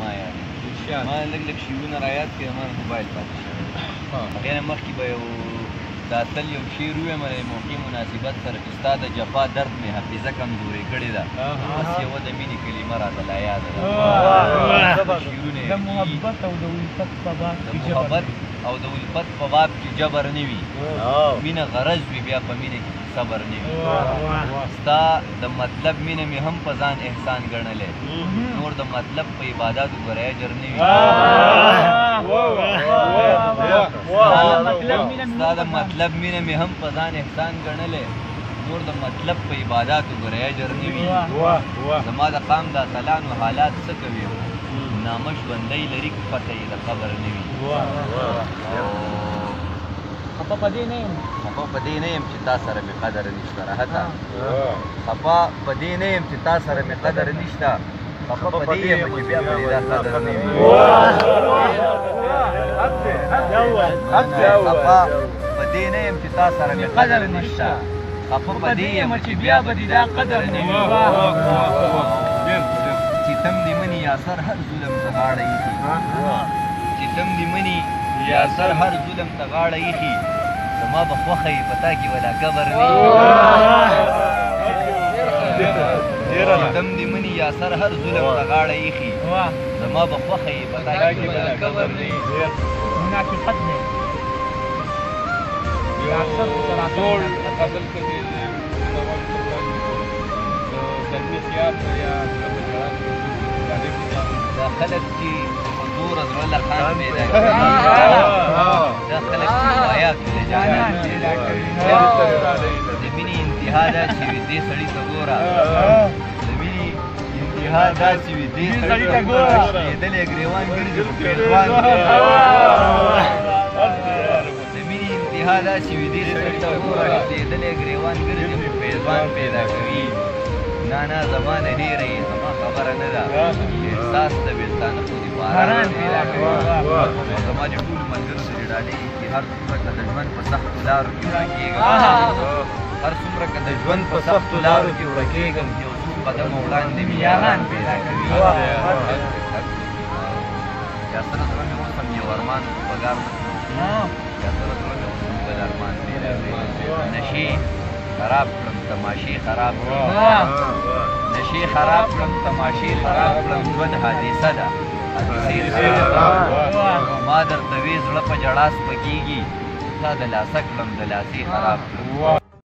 ما یاد ما لږ لږ شعرونه را یاد کړي، ما موبایل پاتې شوی. هغې نه مخکې به یو د اتل یو شعر ووایم د موقع مناسبت سره چې ستا د جفا درد مې حافظه کمزورې کړې ده، بس یوه د مینې کلمه راته لا یاده ده. شعرونه د محبت او د الفت په باب د محبت او د الفت په باب کې جبر نه وي، مینه غرض وي بیا په مینه کې صبر نه وي. ستا د مطلب مینه مې هم په ځان احسان ګڼلی، نور د مطلب په عباداتو ګوره اجر نه وي. ستا د مطلب مینه مې هم په ځان احسان ګڼلی، نور د مطلب په عباداتو ګوره اجر نه وي. زما د قام د اتلانو حالات څه کوي، نامه ژوندی لري که پته یې د قبر نه وي. خفه په دې نه یم، خفه په دې نه یم چې تا سره مې قدر نشته. راحته خفه په دې نه یم چې تا سره مې قدر نشته، خفه په دې یم چې بیا به دې دا قدر نه وي. خفه په دې نه یم چې تا سره مې قدر نشته، خفه په دې یم چې بیا به دې دا قدر نه وي. چې تم دې مني یا سر هر ظلم ته غاړه ایښي، چې تم دې مني یا سر هر ظلم ته غاړه ایښي، زما به خوښه یې په تا کې ولا قبر نه وي. چې تم دې مني یا سر هر ظلم ته غاړه ایښي، زما به خوښه یې په تا کې ولا قبر نه وي. منافقت دی زوړ غزل که دې د زلمي خیال یا زړه په ژړا کې دا خلک چې په زوره زړه له خان پیدا کوي، دا خلک چې روایاتو له جانان پیدا کوي. د مینې انتها دا چې وي دې سړي ته ګوره، د مینې انتها دا چې وي دې سړي ته ګوره، شلېدلی ګرېوان ګرځي خو پېزوان. د مینې انتها دا چې وي دې سړي ته ګوره، شلېدلی ګرېوان ګرځي خو پېزوان پیدا کوي. نه نه زما نه هېره یې، زما خبره نه ده، احساس د بېلتانه خو دې باران پیدا کوي. او زما دې ټولو ملګرو ته دې ډالۍ چې هر څومره که د ژوند په سختو لارو کې ورکېږم، هر څومره که د ژوند په سختو لارو کې ورکېږم، یو څو قدمه وړاندې مې یاران پیدا کوي. یا سره زړه مې اوس هم یو ارمان و، پګار نه کړو، یا سره زړه مې اوس هم بل ارمان پیدا کوي. نشې خراب کړم، تماشې خراب کړم، نشې خراب کړم، تماشې خراب کړم، ژوند حادثه ده حادثې خراب کړم. ما درته وې زړه په ژړا سپکېږي، تا د لاسه کړم د لاسې خراب کړم.